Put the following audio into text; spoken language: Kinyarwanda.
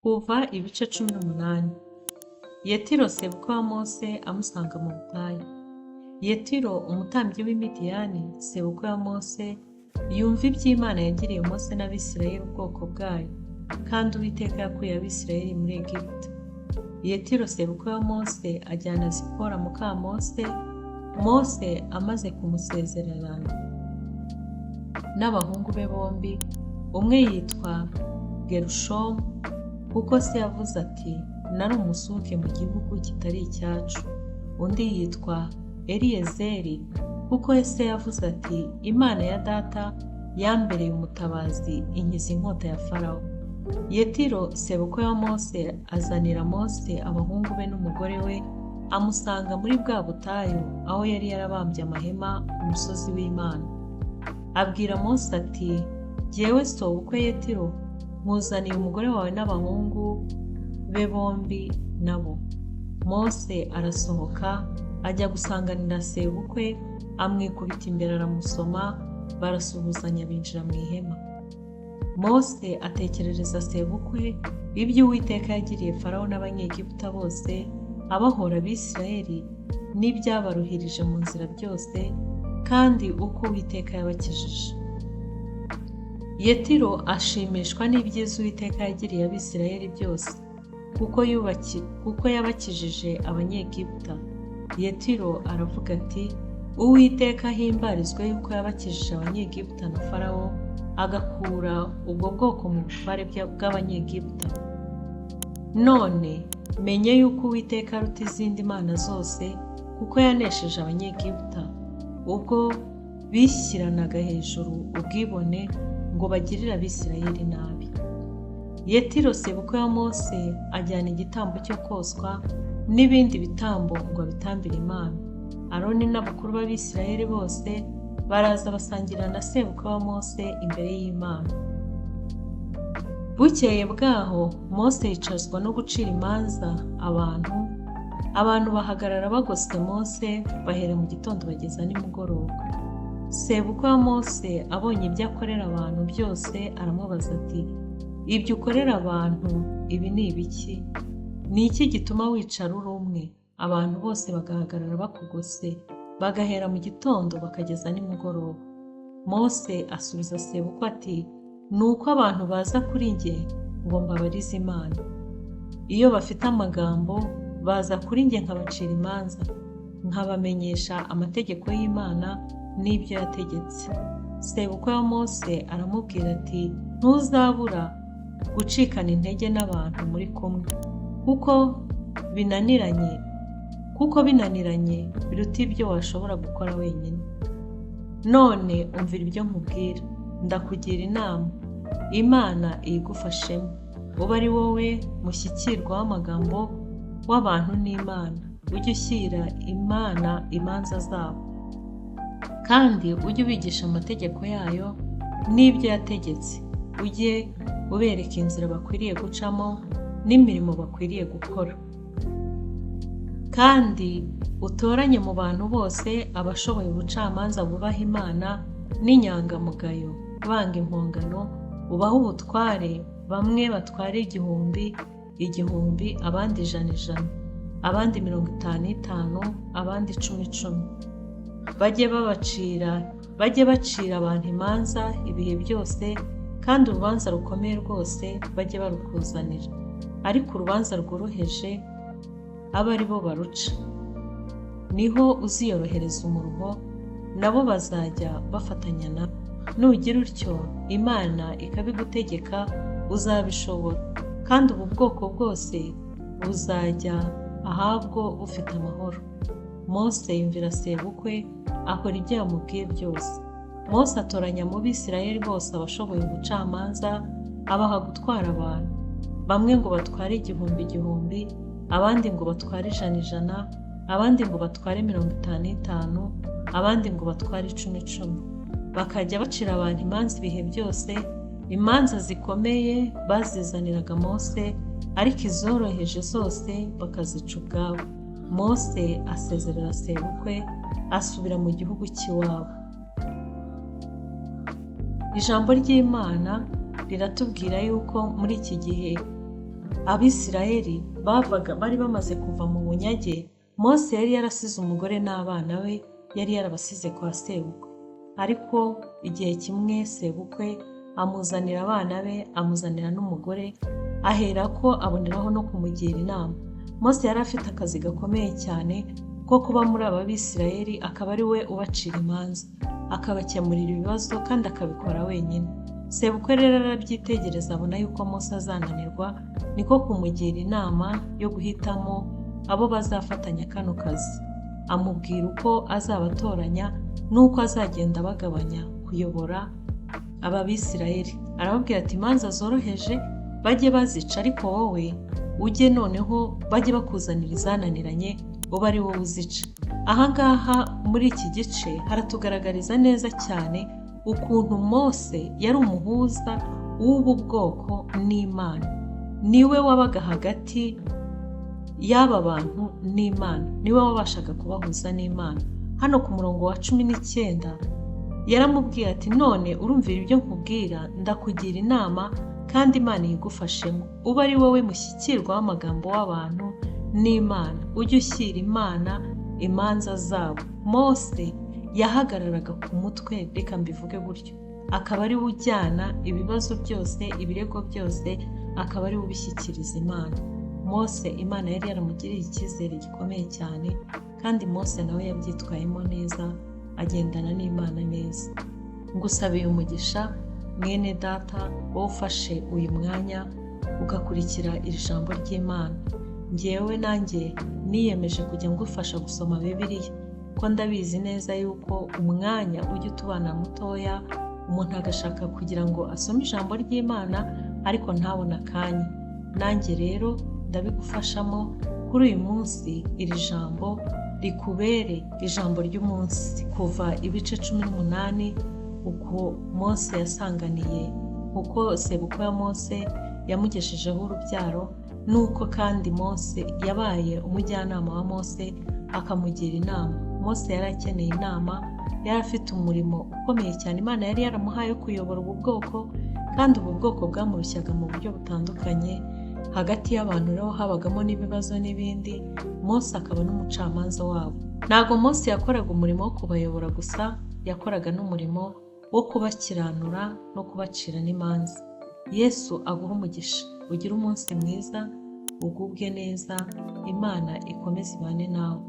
Kuva ibice 18. Yetiro sebukwe wa Mose amusanga mu butayu. Yetiro umutambyi w'i Midiyani, sebukwe wa Mose, yumva iby'Imana yagiriye Mose n'Abisirayeli ubwoko bwayo, kandi Uwiteka yakuye Abisirayeli muri Egiputa. Yetiro sebukwe wa Mose ajyana Zipora muka Mose, Mose amaze kumusezererana n'abahungu be bombi, umwe yitwa Gerushomu kuko se yavuze ati: "Nari umusuhuke mu gihugu kitari icyacu." Undi yitwa Eliyezeri kuko se yavuze ati: "Imana ya data yambereye umutabazi, inkiza inkota ya Farawo." Yetiro sebukwe wa Mose azanira Mose abahungu be n'umugore we, amusanga muri bwa butayu aho yari yarabambye amahema ku musozi w'Imana. Abwira Mose ati: "Jyewe sobukwe Yetiro nkuzaniye umugore wawe n'abahungu be bombi nabo." Mose arasohoka ajya gusanganira sebukwe, amwikubita imbere aramusoma, barasuhuzanya binjira mu ihema. Mose atekerereza sebukwe ibyo Uwiteka yagiriye Farawo n'Abanyegiputa bose abahora Abisirayeli, n'ibyabaruhirije mu nzira byose, kandi uko Uwiteka yabakijije. Yetiro ashimishwa n'ibyiza Uwiteka yagiriye Abisirayeli byose, kuko yabakijije Abanyegiputa. Yetiro aravuga ati: "Uwiteka ahimbarizwe yuko yabakijije Abanyegiputa na Farawo, agakura ubwo bwoko mu butware bw'Abanyegiputa. None menye yuko Uwiteka aruta izindi mana zose, kuko yanesheje Abanyegiputa ubwo bishyiranaga hejuru ubwibone ngo bagirire Abisirayeli nabi." Yetiro sebukwe wa Mose ajyana igitambo cyo koswa n'ibindi bitambo ngo abitambire Imana. Aroni n'abakuru b'Abisirayeli bose baraza basangira na sebukwe wa Mose imbere y'Imana. Bukeye bwaho Mose yicazwa no gucira imanza abantu, abantu bahagarara bagose Mose bahera mu gitondo bageza nimugoroba. Sebukwe wa Mose abonye ibyo akorera abantu byose aramubaza ati: "Ibyo ukorera abantu ibi ni ibiki? Ni iki gituma wicara uri umwe, abantu bose bagahagarara bakugose, bagahera mu gitondo bakageza nimugoroba?" Mose asubiza sebukwe ati: "Ni uko abantu baza kuri njye ngo mbabarize Imana. Iyo bafite amagambo baza kuri njye nkabacira imanza, nkabamenyesha amategeko y'Imana n'ibyo yategetse." Sebukwe wa Mose aramubwira ati: "Ntuzabura gucikana intege n'abantu muri kumwe, kuko binaniranye biruta ibyo washobora gukora wenyine. None umvira ibyo nkubwira, ndakugira inama, Imana iyigufashemo, ube ari wowe mushyikirwa w'amagambo w'abantu n'Imana, ujye ushyira Imana imanza zabo, kandi ujye ubigisha amategeko yayo n'ibyo yategetse, ujye ubereka inzira bakwiriye gucamo n'imirimo bakwiriye gukora. Kandi utoranye mu bantu bose abashoboye ubucamanza bubaha Imana n'inyangamugayo, banga impongano, ubahe ubutware, bamwe batware igihumbi igihumbi, abandi ijana ijana, abandi mirongo itanu itanu, abandi icumi icumi. Bajye bacira abantu imanza ibihe byose, kandi urubanza rukomeye rwose bajye barukuzanira, ariko urubanza rworoheje abe ari bo baruca. Niho uziyorohereza umuruho, nabo bazajya bafatanya nawe. Nugira utyo Imana ikabigutegeka, uzabishobora, kandi ubu bwoko bwose buzajya ahabwo bufite amahoro." Mose yumvira sebukwe, akora ibyo yamubwiye byose. Mose atoranya mu Bisirayeli bose abashoboye ubucamanza, abaha gutwara abantu, bamwe ngo batware igihumbi igihumbi, abandi ngo batware ijana ijana, abandi ngo batware mirongo itanu itanu, abandi ngo batware icumi icumi. Bakajya bacira abantu imanza ibihe byose. Imanza zikomeye bazizaniraga Mose, ariko izoroheje zose bakazica ubwabo. Mose asezerera sebukwe, asubira mu gihugu cy'iwabo. Ijambo ry'Imana riratubwira yuko muri iki gihe Abisirayeli bavaga, bari bamaze kuva mu bunyage, Mose yari yarasize umugore n'abana be, yari yarabasize kwa sebukwe. Ariko igihe kimwe sebukwe amuzanira abana be, amuzanira n'umugore, aherako aboneraho no kumugira inama. Mose yari afite akazi gakomeye cyane ko kuba muri aba Bisirayeli, akaba ari we ubacira imanza, akabakemurira ibibazo, kandi akabikora wenyine. Sebukwe rero arabyitegereza, abona yuko Mose azananirwa, niko kumugira inama yo guhitamo abo bazafatanya kano kazi. Amubwira uko azabatoranya n'uko azagenda abagabanya kuyobora aba Bisirayeli. Arababwira ati: "Imanza zoroheje bajye bazica, ariko wowe ujye noneho bajye bakuzanira izananiranye, ube ari wowe uzica." Ahangaha muri iki gice haratugaragariza neza cyane ukuntu Mose yari umuhuza w'ubu bwoko n'Imana. Niwe wabaga hagati y'aba bantu n'Imana, niwe wabashaga kubahuza n'Imana. Hano ku murongo wa 19 yaramubwiye ati: "None urumvira ibyo nkubwira, ndakugira inama kandi Imana iyigufashemo, ube ari wowe mushyikirwa w'amagambo w'abantu n'Imana, ujye ushyira Imana imanza zabo." Mose yahagararaga ku mutwe, reka mbivuge gutyo, akaba ari we ujyana ibibazo byose, ibirego byose, akaba ari we ubishyikiriza Imana. Mose Imana yari yaramugiriye icyizere gikomeye cyane, kandi Mose nawe yabyitwayemo neza, agendana n'Imana neza. Ngusabiye umugisha, mwene data, wowe ufashe uyu mwanya ugakurikira iri jambo ry'Imana. Ngewe nanjye niyemeje kujya ngufasha gusoma Bibiliya, ko ndabizi neza yuko umwanya ujya utubana mutoya, umuntu agashaka kugira ngo asome ijambo ry'Imana ariko ntabone akanya. Nanjye rero ndabigufashamo. Kuri uyu munsi iri jambo rikubere ijambo ry'umunsi. Kuva ibice 18, uko Mose yasanganiye, uko sebukwe wa Mose yamugeshejeho urubyaro, n'uko kandi Mose yabaye umujyanama wa Mose akamugira inama. Mose yari akeneye inama, yari afite umurimo ukomeye cyane Imana yari yaramuhaye wo kuyobora ubu bwoko, kandi ubu bwoko bwamurushyaga mu buryo butandukanye. Hagati y'abantu rero habagamo n'ibibazo n'ibindi, Mose akaba n'umucamanza wabo. Ntabwo Mose yakoraga umurimo wo kubayobora gusa, yakoraga n'umurimo wo kubakiranura no kubacira n'imanza. Yesu aguhe umugisha, ugire umunsi mwiza, ugubwe neza, Imana ikomeze ibane nawe.